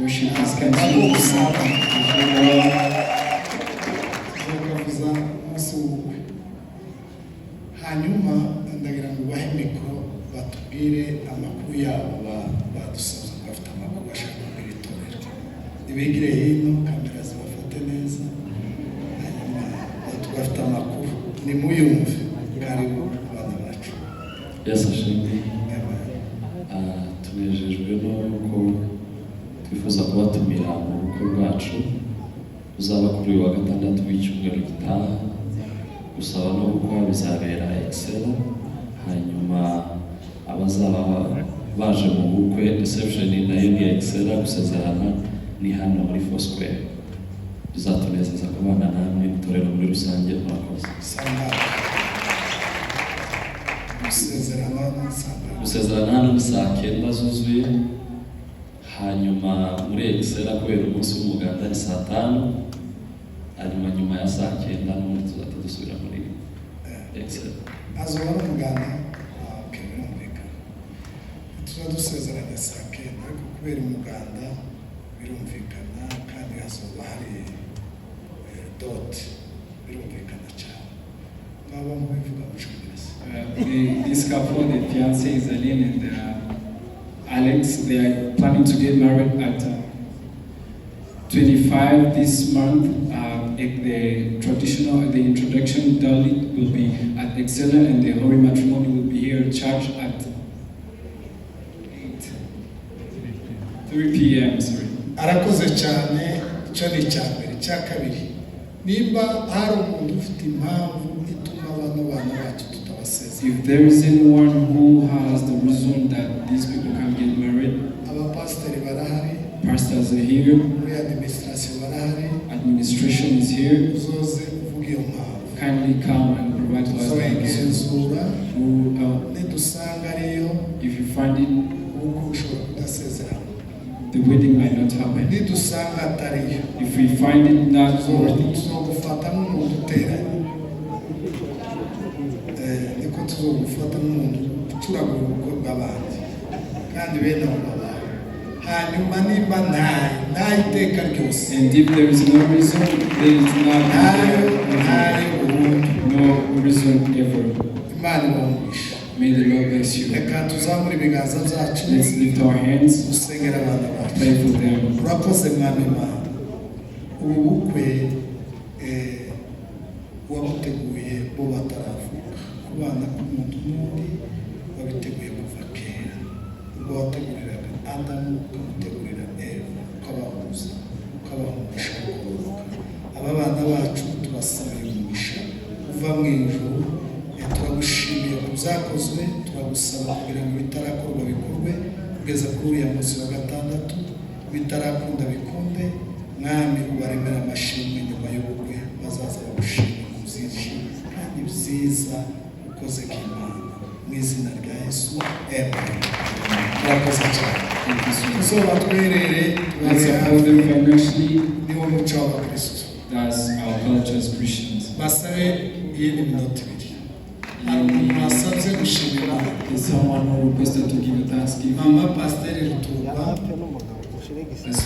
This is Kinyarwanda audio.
Worship is continuing. Tuzokavuza umunsi w'ubukwe. Hanyuma ndagira ngo bahe mikoro batubwire amakuru yabo. Badusabye ko bafite amakuru bashaka kubwira itorero. Nibigire hino, kamera zibafate neza, hanyuma bafite amakuru nimuyumve. Karibu abana bacu. Yesu ashimwe. Amen. Tunejejwe nuko twifuza kubatumira mu bukwe bwacu buzaba kuri uyu wa gatandatu w'icyumweru gitaha. Gusaba no gukwa bizabera Excella, hanyuma abazaba baje mu bukwe, reception nayo ni Excella, gusezerana ni hano muri Foursquare. Bizatunezeza kubana namwe, itorero muri rusange. Murakoze. Saa gusezerana saa? Gusezerana hano ni saa 9 zuzuye, hanyuma muri Excella kubera umunsi w'umuganda ni saa 5, hanyuma nyuma ya saa 9 n'ubundi tuzahita dusubira muri Excella. Azoba ari umuganda. Ah, okay, birumvikana. Tuba dusezeranye saa 9, ariko kubera umuganda birumvikana, kandi hazoba hari dot, birumvikana cyane. Mwaba mubivuga mu Cyongereza. This couple, the fiancé is Aline and Alex, they are planning to get married at 25 this month. At the traditional, the introduction dali will be at Excella, and the holy matrimony will be here at church at 8, 3 p.m. Sorry. Arakoze cyane. Icyo ni icya mbere. Icya kabiri, nimba hari umuntu ufite impamvu ituma bano bana bacu tutabasezera, If there is anyone who has the reason that these people can't get married, abapasiteri barahari, pastors are here, muri administration barahari, administration is here. Uzoze uvuge iyo mpamvu. Kindly come and provide to us that reason. Tuzayigenzura. Who, Nidusanga ariyo, if you find it, ubukwe bushobora kudasezerana. The wedding might not happen. Nidusanga atariyo, If we find it not worthy, tuzogufata nk'umuntu uteranye. Niko tuzogufata, nk'umuntu ucuragura ubukwe bw'abandi kandi bene abo babaye. Hanyuma nimba ntayo iteka ryose, and if there is no reason, there is not ntayo, ntayo burundu. No reason ever. Imana ibahe. May the Lord bless you. Reka tuzamure ibiganza byacu, Let's lift our hands, dusengera abana bacu. Pray for them. Urakoze, Mwami Imana. Ubu bukwe wabuteguye bo bataravuka. Kubana k'umuntu n'undi wabiteguye kuva kera, ubwo wateguriraga Adamu, ukamutegurira Eva, ukabahuza, ukabaha umugisha wo kororoka. Aba bana bacu tubasabiye umugisha uva mu ijuru. Turagushimiye ku byakozwe, turagusaba kugira ngo ibitarakorwa bikorwe kugeza kuri uriya munsi wa gatandatu, bitarakunda bikunde. Mwami, ubaremera amashimwe nyuma y'ubukwe, bazaza bagushima ku byinshi kandi byiza ukoze k'Imana. Mu izina rya Yesu, amen. Murakoze cyane. Thank you so much. Tuzobatwerere. Let's support them financially. Niwo muco w'abakristo. That's our culture as Christians. Basabe iyindi minota 2. Hari umuntu wasabye gushima Imana. There's someone who requested to give a thanksgiving. Mama Pasiteri Rutumba. Let's